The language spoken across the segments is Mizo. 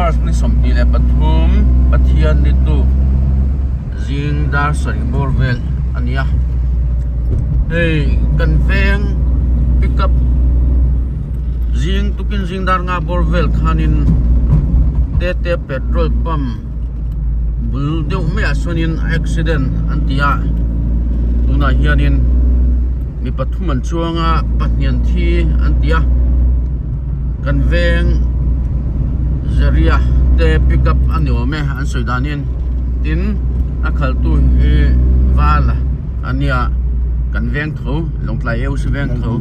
March ni 23 Pathian ni tuk zing dar sarih bawr vel a ni a hei kan veng pickup zing tukin zing dar nga bawr vel khanin tete petrol pump bul deuh maiah sawnin accident an ti a tunah hianin mi pathum an chuang a pahnih an thi an ti a kan veng Zeria te pickup a ni awm e an sawi danin tin a khaltu hi val a nia kan veng tho Lawngtlai AOC veng tho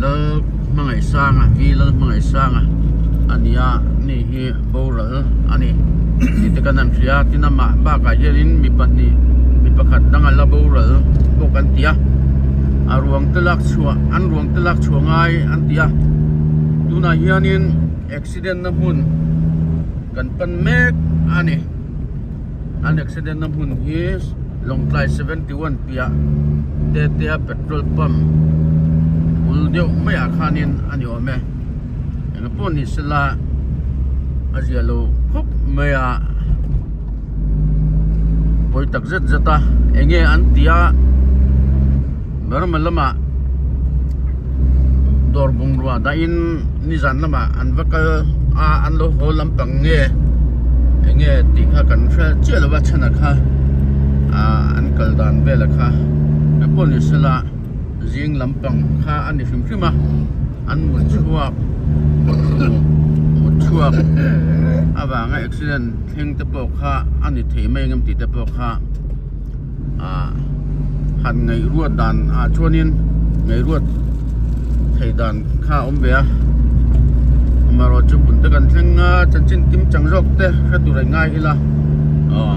Lal Hmangaihsanga V Lal Hmangaihsanga a ni a ni hi boral a ni tih te kan han hria tin amah bakah hianin mi pahnih mi pakhat dang a la boral bawk an ti a a ruang te lak chhuah an ruang te lak chhuah ngai an ti a tunah hianin accident na hmun kan pan mek a ni an accident na hmun hi Lawngtlai 71 piah te te a petrol pump bul deuh maiah khanin a ni awm e eng pawh ni sela a zia lo khawp mai a pawi tak zet zet a eng nge an tih a Burma lamah dawr bungrua dahin nizan lamah an va kal a an lo haw lampang nge eng nge tih kha kan hre chiah lo a chhan ah kha ah an kal dan vel a kha eng pawh ni sela zing lampang kha a ni hrim hrim a an mut chhuak mut chhuak avanga accident thleng te pawh kha a ni thei mai ang em tih te pawh kha. ah han ngaihruat dan ah chuanin ngaihruat thei dan kha a awm ve a amaherawh chu hmun te kan thleng a chanchin kim chang zawk te hre tur an ngai ila aw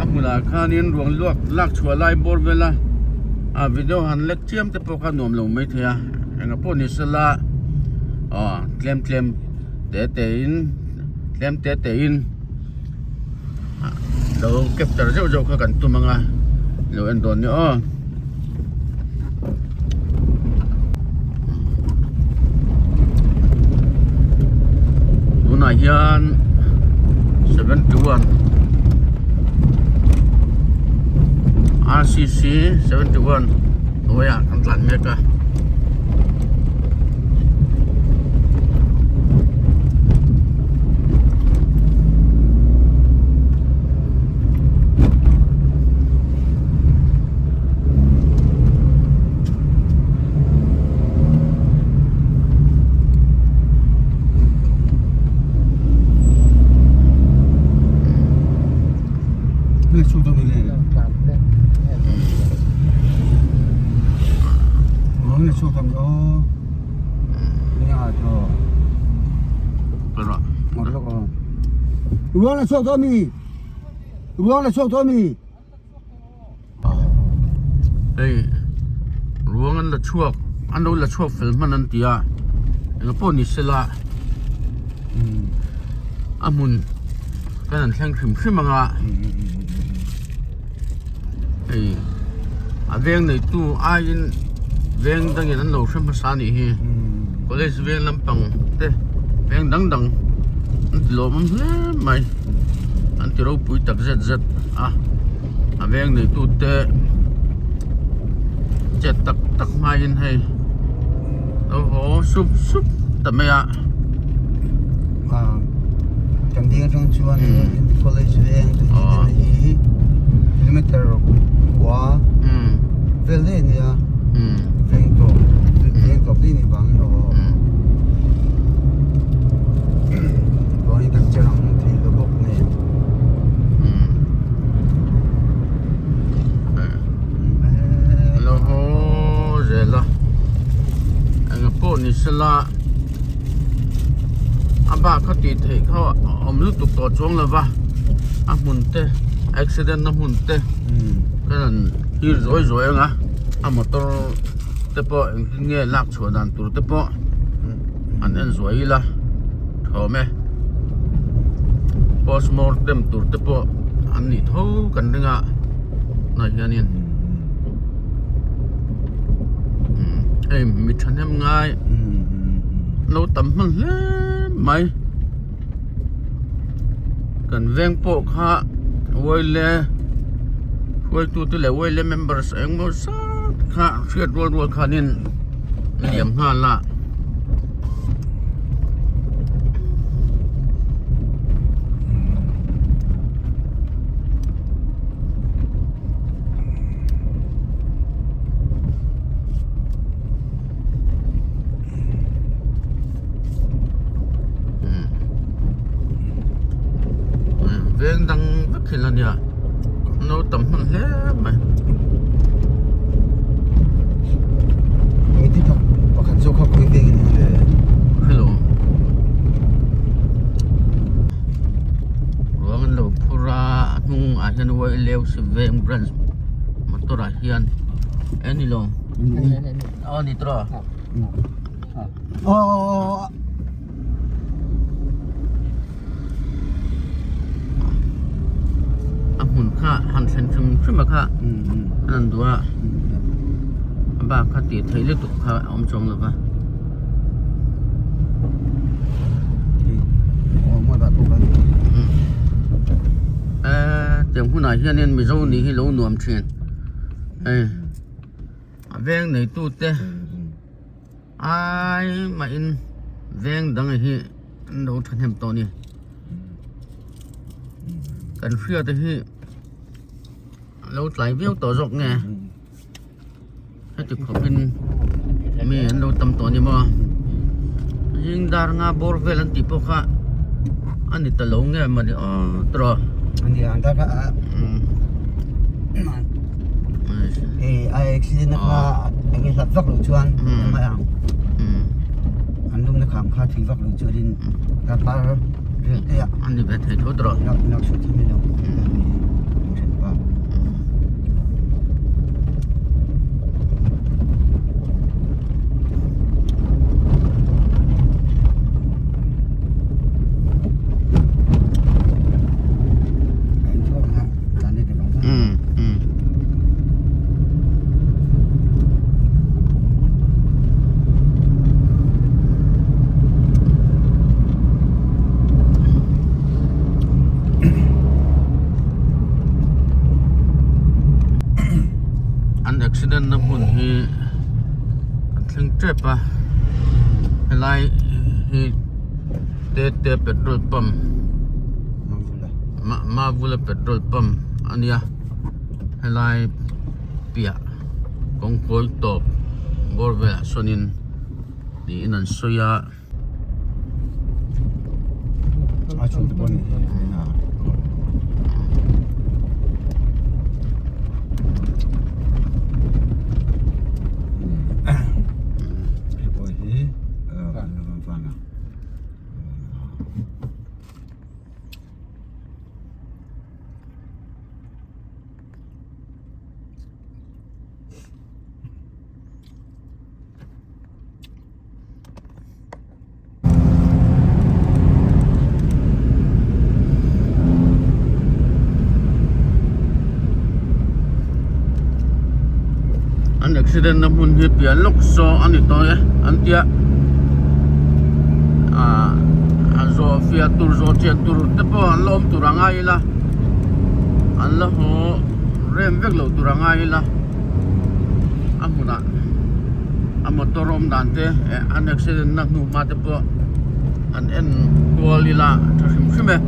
a hmunah khanin ruang luak lak chhuah lai bawr vel a ah video han lek chiam te pawh kha nuam lo maithei a engah pawh ni sela aw tlem tlem te te in tlem te te in. Lo capture zeuh zeuh kha kan tum ang a lo en dawn nia aw. Tunah hian 71 RCC 71 hnuaiah kan tlan mek a. Ruang la chhuak tawh mi? Ruang la chhuak tawh mi? Hei ruang an la chhuak an lo la chhuak fel hman an ti a eng pawh ni sela a hmun kan han thleng hrim hrim ang a hei a veng neitu aiin veng dangin an lo hre hmasa a nih hi college veng lampang te veng dang dang an ti lawmawm hle mai an ti ropui tak zet zet a a veng neitu te chet tak tak hmain hei lo haw sup sup ta mai a. Kan ding atang chuan college veng te hi kilometer kua vel daih a nia veng tawp veng tawp daih a nih vangin aw chuanin kan che rang thei lo bawk nen. Lo haw zel a eng pawh ni sela. A bak kha tih theih kha a awm lutuk tawh chuang lo va a hmun te accident na hmun te ka rawn thlir zawi zawi ang a a motor te pawh engtin nge lak chhuah dan tur te pawh an en zuai ila thawm e postmortem tur te pawh an nih tho kan ring a tunah hianin hei mi thahnem ngai lo tam hman hle mai. Kan veng pawh kha Uaile hruaitute leh Uaile members engemaw zat kha hriat rual rual khanin a liam nghal a. Veng dang vek thil a nia no tam hman hle mai. Miti pakhat zawk kha khawi veng in ni le. Hello. Ruang an lo phur a a hnung ah hian Waileu Siveng branch motor ah hian eng ni lo. Aw ni tawh. Aw. A hmun kha han thlen hrim hrim a kha a rawn duh a a bak kha tih theih lutuk kha a awm chuang lo va. Eee tiang hunah hianin Mizo nih hi lo nuam thin hei a veng neitute. Ai mahin veng dang hi an lo thahnem tawh a ni kan hriat te hi a lo tlai viau tawh zawk nge heti khawp in mi an lo tam tawh a ni maw zing dar nga bawr vel an tih pawh kha a ni ta lo nge mawni aw tawh Hei a accident na kha eng nge hlat vak loh chuan mai ang an lumna kham kha thui vak loh chuanin ka par rel te ah an ni ve thei tho tawh nak nak sawi thei mai lo then pa An accident na hmun hi an thleng tep a helai hi te te petrol pump Mavula petrol pump a nia helai piah kawngkawi tawp bawr velah sawnin niin an sawi a. An accident na hmun hi pian lawk saw a ni tawh e an tia ah a zawh fiah tur zawh chian tur te pawh an la awm tur a ngai ila an la haw rem vek loh tur a ngai ila a hmunah a motor awm dan te eh an accident na hnu hma te pawh an en kual ila tha hrim hrim e.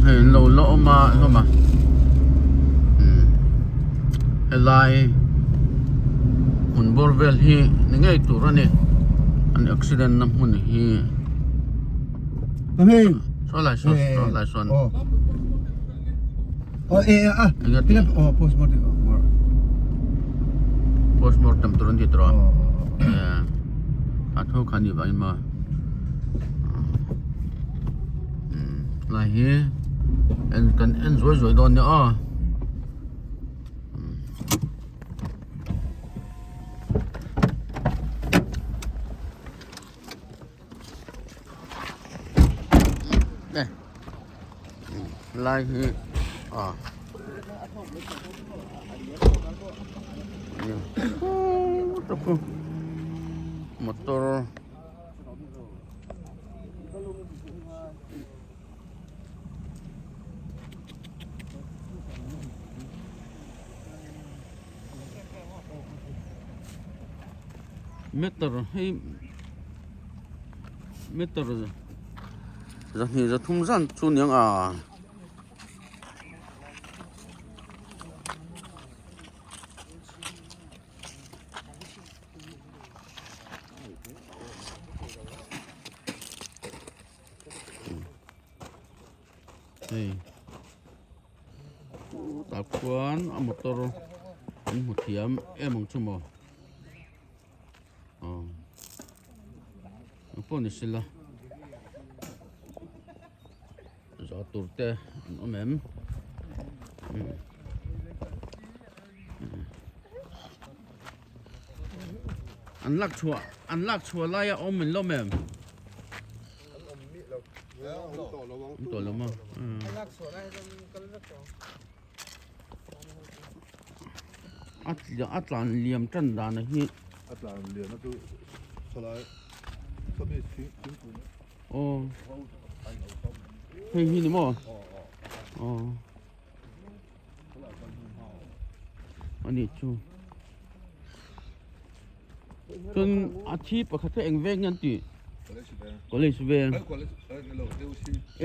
Hei an lo la awm a hlawm a helai hmun bawr vel hi ni ngei tur a ni an accident na hmun hi saw lai sawn saw lai sawn postmortem tur an ti tawh a a tho kha ni vangin maw lai hi en kan en zuai zuai dawn nia aw. e lai hi a motor Meter hei meter zahnih zathum zan chu niang a. Hei tah khuan a motor an hmu thiam em ang chu maw aw engpawh ni sela zawh tur te an awm em an lak chhuah an lak chhuah laia awm in lawm em. Tawh lo maw a a tlan liam tan dan a hi a tlan liam a chu sawlai sawmi thingkung aw hei hi ni maw aw ani chu Chuan a thi pakhat kha eng veng nge an tih? College veng.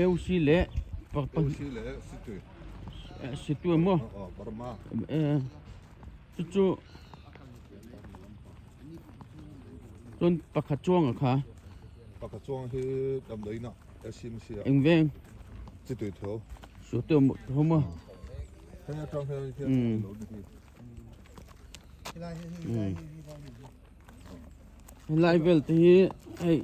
AOC leh Situ emaw chu chu chuan pakhat chuanga kha. Pakhat chuang hi damdawiin ah SMC ah. Eng veng? Chitui tho. Chitui tho maw? Hei atang hian lo ni hi. Helai vel te hi hei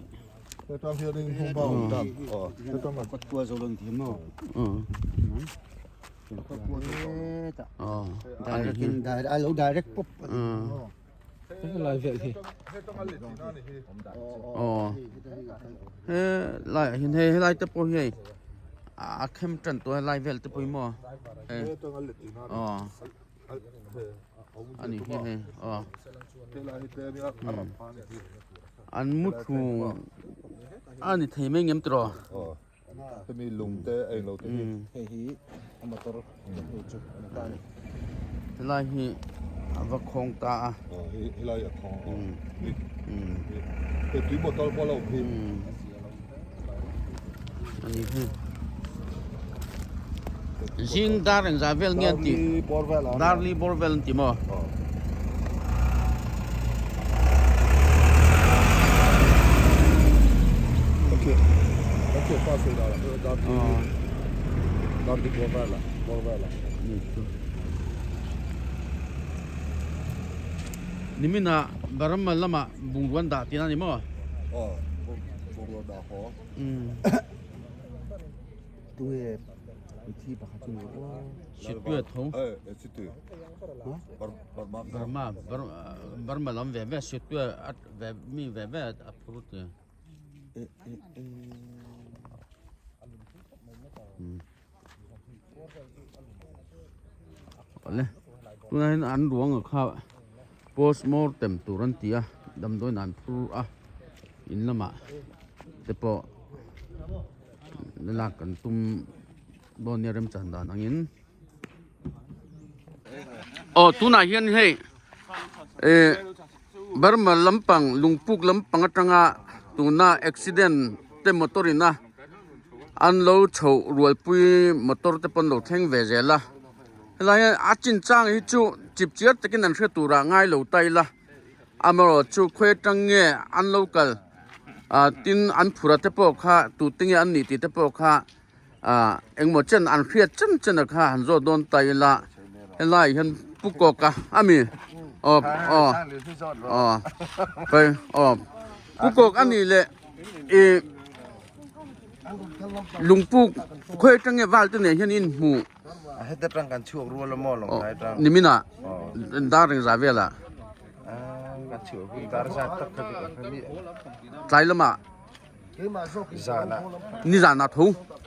helai ah hian hei helai te pawh hi hei a khem tan tawh a helai vel te pawh hi maw hei aw. Ani hi hei aw an mu thu a ni thei mai ngem tiraw hemi lung te a englo te hi hei hi a motor chu ani ta ani helai hi a va khawng ta a helai a khawng a tui bottle pawh a lo awm hi ani hi Zing dar engzah vel nge an tih? Darli bawr vel an ti maw? Niminah Burma lamah bungrua an dah tihna a ni maw? Tunge mithi pakhat chu ni aw. Situe tho. Burma Burma lam ve ve situe at ve mi ve ve a phur ti. Awle tunah hian an ruang a kha postmortem tur an ti a damdawiin an phur a in lamah te pawh lak an tum dawn nia remchan dan angin aw tunah hian hei eh Burma lampang lungpuk lampang atanga tuna accident te motor in a an lo chhoh rualpui motor te pawn lo thleng ve zel a helai hian a chinchang hi chu chip chiar takin an hre turah ngai lo ta ila amaherawh chu khawi atang nge an lo kal ah tin an phura te pawh kha tute nge an nih tih te pawh kha ah engmaw chen an hriat chen chen a kha han zawt dawn ta ila helai hian pu kawka ami aw aw aw khawi aw pu kawk a nih leh ih lungpuk khawi atang nge val te nen hian in hmuh. Heta tang kan chhuak rual a maw lawng tlai tang. Niminah dar engzah velah. Kan chhuak hun dar zat tak kha chu ka hre miah lo. Tlai lamah. Zanah. Ni zanah tho.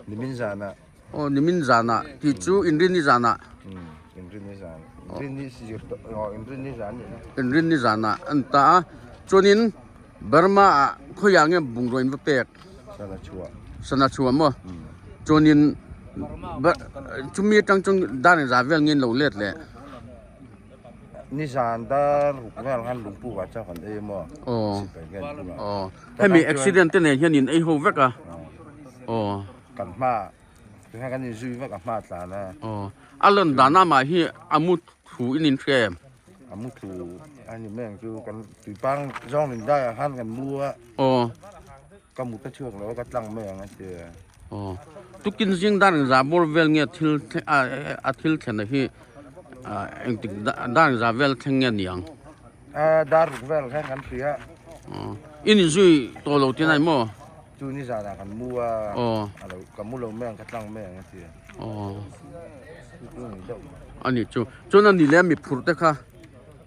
Nimin zanah. Aw nimin zanah tih chu inrinni zanah. Inrinni zan. Inrinni zir tawh aw inrinni zan nih na. Inrinni zanah an ta a. Chuanin Burma ah khawiah nge bungraw in va pek? Sana chhuah. Sana chhuah maw? Chuanin chumi atang chuan dar in za vel nge in lo let leh? Nizan dar ruk vel khan lungpu ah chuan kan ei maw? Aw. Sipai hian bulah. Aw. Hemi accident te nen hian in ei ho vek a. Aw. Kan hma tikhan kan inzui vek a hma tlan a. Aw. A lan dan amah hi a mu thu in in hria em? A mu thu a ni mai ang chu kan tuipang zawng ling daiah khan kan mu a. Aw. Ka mu ta chhuak lo a ka tlang mai ang a ti a. Aw. Tukin zing dan za bawr vel nge thil a thil thlen a hi engtik dan za vel thleng nge ni ang? A dar ruk vel khan kan hria. Aw. In inzui tawh lo tin a ni maw? Chu ni zanah kan mu a. Aw. A lo ka mu lo mai ang ka tlang mai ang a ti a. Aw. Chu chu ni deuh mai. A ni chu. Chuan a ni leh a mi phurh te kha?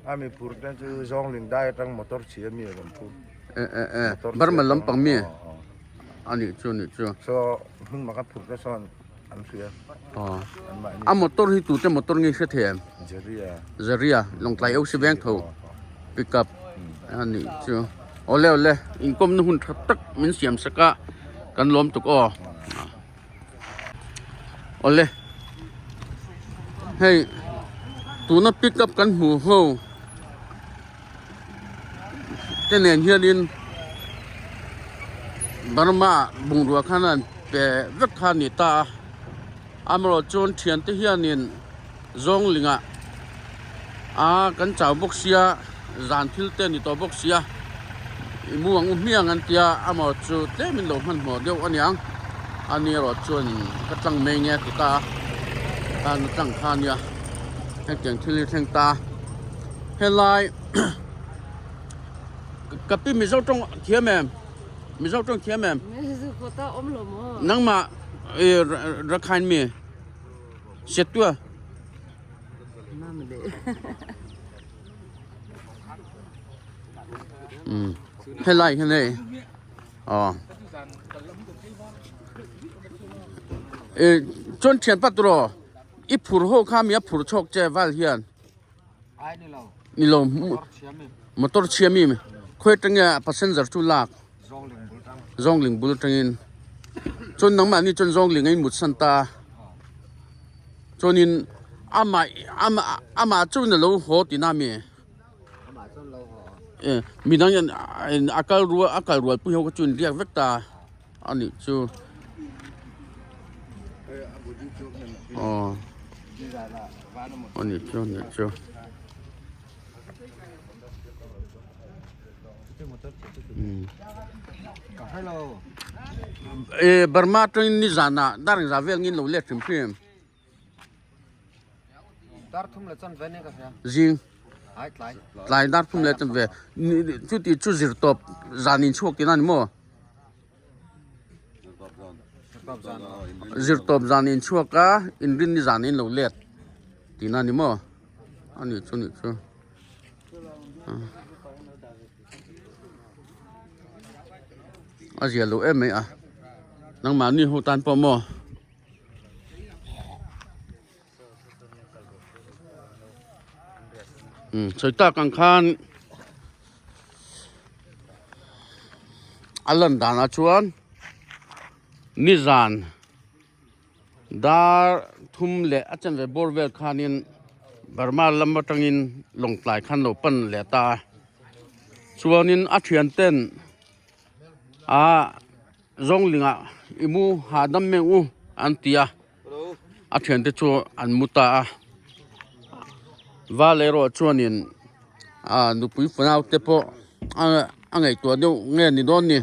A mi phurh te chu zawng ling dai atang motor chhia mi a rawn phur. E e e Burma lampang mi a nih chu nih chu. So hmun maka phur te sawn an hria. Aw a motor hi tute motor nge hre thei em? Jeria. Jeria Lawngtlai Oc Veng tho pick up a nih chu. Awle awle inkawmna hun tha tak min siam sak a kan lawm tuk aw. Awle hei tuna pick up kan hmuh ho. Te nen hianin Burma bungrua khan an pe vek kha a ni ta a amaherawh chuan thiante hianin zawnglingah aa kan chau bawk sia zan thil te a ni tawh bawk sia i mu ang u hmiang an tia amaherawh chu tlemin lo hmanhmawh deuh a niang ani erawh chuan ka tlang mai nge a ti ta a khan a tlang kha a nia hetiang thil hi thleng ta. Helai ka pi Mizo tawng thiam em? Mizo tawng thiam em? Nangmah i Rakhine mi? Setua? Helai hi nei. Aw. E chuan thian pat ro. I phur ho kha mi a phur chhawk che val hian. Ni lo motor chhia mi khawi atang nge passenger chu lak zawngling bul atangin chuan nangmahni chuan zawngling a inmut san ta chuanin amah amah amah chuan alo haw tihna ami e midang hian a kal rual a kal rual pui ho kha chu inriak vek ta a nih chu aw a nih chu a nih chu e Burma atangin nizanah dar engzah vel ngin lo let hrim hrim. Zing tlai dar thum leh chanve chuti chu zir tawp zan in chhuak tihna a ni maw? Zir tawp zan in chhuak a inrin ni zan in lo let tihna a ni maw? A nih chu nih chu. A zia loh em mai a nangmahni ho tan pawh maw? Sawi tak ang khan a lan danah chuan nizan dar thum leh a chanve bawr vel khanin Burma lam atangin Lawngtlai khan lo pan leh ta a chuanin a thian ten ah. Zawnglingah i mu hahdam meng u an ti a, a thiante chu an mu ta a, val erawh chuanin ah nupui fanau te pawh a ngaihtuah deuh nge ni dawn ni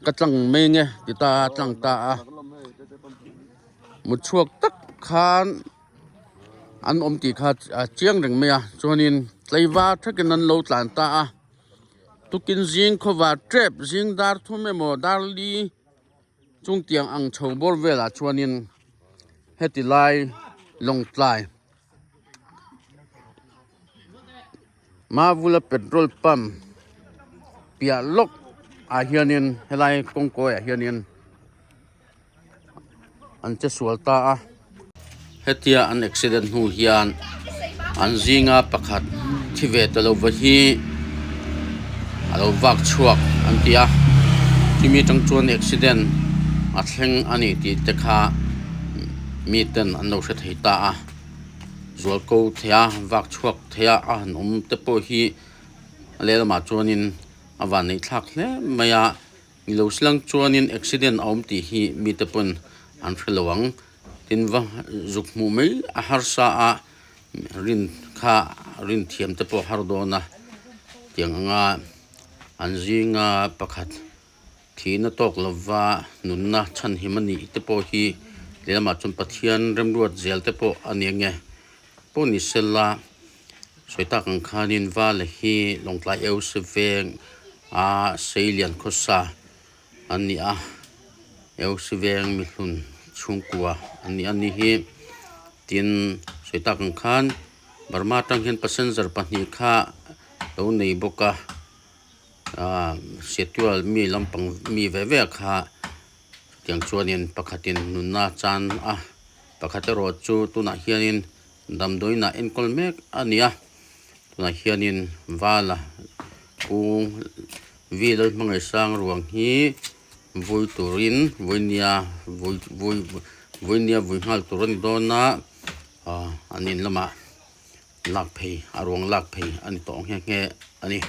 ka tlang mai nge ti ta a tlang ta a, mutchhuak tak khan an awm tih kha a chiang reng mai a, chuanin tlaivar thakin an lo tlan ta a. Tukin zing khawvar tep zing dar thum emaw dar li chung tiang ang chho bawr velah chuanin heti lai Lawngtlai Mavula petrol pump piah lawk ah hianin helai kawngkawi ah hianin. an che sual ta a. Hetia an accident hnu hian an zinga pakhat thi ve ta lova hi a lo vak chhuak an ti a chumi atang chuan accident a thleng a ni tih te kha mi ten an lo hre thei ta a zual ko thei a vak chhuak thei a a han awm te pawh hi a lehlamah chuanin a van neih thlak hle mai a ni lo silang chuanin accident a awm tih hi mite pawn an hre lo ang. Tin va zuk hmuh mai a harsa a rin kha rin thiam te pawh a har dawn a tiang anga an zinga pakhat thihna tawk lova nunna chhanhim a nih te pawh hi lehlamah chuan Pathian remruat zel te pawh a ni ange pawh ni sela sawi tak ang khanin Vale hi Lawngtlai Euse veng a Seilian khawsa an ni a Eosi veng mihlun chhungkua an ni a ni hi tin sawi tak ang khan Burma atang hian passenger pahnih kha lo nei bawk a ah schedule mi lampang mi ve ve kha chutiang chuanin pakhatin nunna chan a pakhat erawh chu tunah hianin damdawiin ah enkawl mek a ni a tunah hianin vala kung V Lalhmangaihsang ruang hi vui turin vawinia vui vui vawinia vui nghal tur a ni dawn a ah an in lamah lak phei a ruang lak phei a ni tawh nghe nghe a ni.